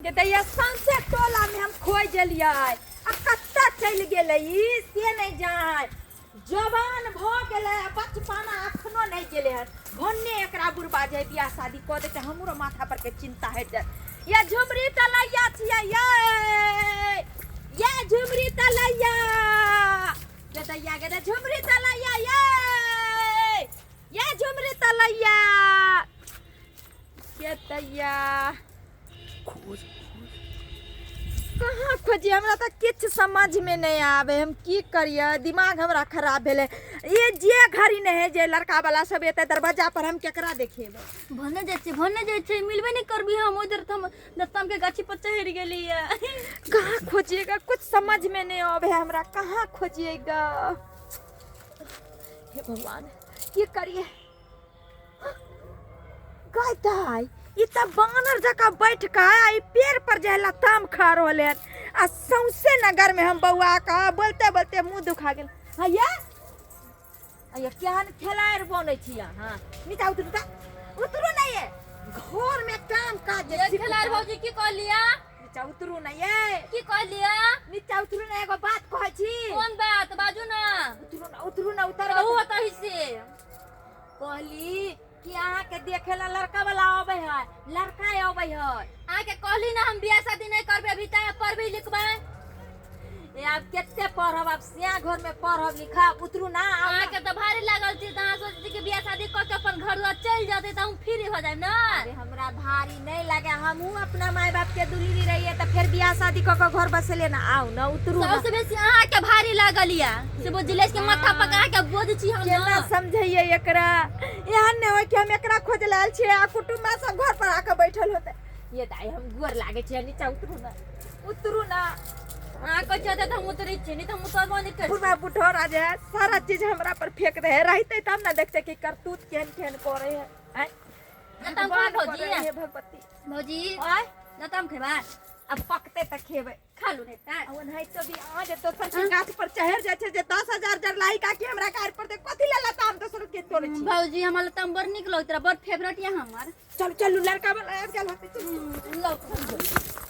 गे दैया, सौंसे टोला में हम खोइ गेलियै आ कतऽ चलि गेलै ई से नहि जान। जवान भऽ गेलै आ बचपना अखनो नहि गेलै हन। भन्ने एकरा बुढ़बा जे बियाह शादी कऽ देतै, हमरो माथा पर के चिंता हटि जायत। ये झुमरी तलैया छियै ये, ये झुमरी तलैया गे दैया, गे दै झुमरी तलैया ये, ये झुमरी तलैया के दैया। खोज। कहाँ खोजिए? हमरा तऽ किछु समझमे नहि आबै, हम की करियै? दिमाग हमरा खराब भेलै। ये जे घड़ी नहि है जे लड़का वाला सब एतै दरवाजा पर, हम केकरा देखेबै? भने जाइ छै, भने जाइ छै, मिलबे नहि करबी हम। उधर तऽ हम लताम के गाछी पर चढ़ि गेलियै। कहाँ खोजिएगा? कुछ समझ में नहीं आवे है हमरा, कहाँ खोजिएगा? हे भगवान, की करिए? गाय दाय, ई तऽ बानर जकाँ बैठ कऽ आ ई पेड़ पर जे है लताम खा रहल हन आ सौंसे नगर में हम बौआ कऽ बोलते बोलते मुंह दुखा गेल। हैया हैया, केहन खेलाड़ बनै छी अहाँ? नीचा उतरू तऽ, उतरू ने। ये घर में काम काज जे ये सीखू खेलाड़ तऽ। भौजी, की कहलिया? नीचा उतरू ने ये। की कहलिया? नीचा उतरू ने, एगो बात कहै छी। कोन बात? बाजू ना। उतरू ने, उतरू ने, उतर। कहू ओतहि से। कहली कि अहाँके देखे ला लड़का वाला अबै है, लड़का अबै है। अहाँके कहली ना, हम बियाह शादी नहीं करबे अभी, तैं पढ़बे लिखबै। ए आब कते पढ़ब? आब सिया घर में पढ़ब लिखब? उतरू ना, आउ ना। अहाँके तऽ भारी लागल छी तऽ अहाँ सोचै छी कि बियाह शादी कऽ के अपन घर दुआर चलि जेतै तऽ हम फ्री हो जायब ना। अरे, हमरा भारी नहीं लगे। हमहूँ अपना माय बाप के दुलरी रहिए तऽ फेर बियाह शादी कऽ के घर बसेले ना। आउ ना, उतरू ना। सबसे बेसी अहाँके भारी लागल या से बुझले के माथा पर अहाँके बोझ छी हम। केना ना समझैये एकरा? एहन नहि होइ कि हम एकरा खोज लायल छियै आ कुटुम्बा सब घर पर आके बैठल होते। ये दाई, हम गोर लागे छियै, नीचा उतरू ना, उतरू ना। अहाँ कहै छियै तऽ हम उतरै छियै, नहि तऽ हम उतरबो नहि करै। बुढ़वा बुढ़ौरा जे है सारा चीज हमरा पर फेंक दे है। रहते तब ना देखते कि करतूत केहन केहन करे है। आँय? लताम भगवान खा भौजी। करे हे भगवती। भौजी। आँय? लताम खेबा? अब पकते तऽ खेबै। खा लू नहि तऽ। आ ओनाहितो भी अहाँ जे दोसर के गाछ पर चढ़ि जाइ छै जे 10,000 जरलाही काकी हमरा गाड़ पर दे, कथी लए लताम दोसर के तोड़ै छी? भौजी, हमर लताम बड़ नीक लगैत रहे, बड़ फेवरेट यऽ हमर। चलू चलू, लड़का वाला आबि गेल होतै, चलू। लौ।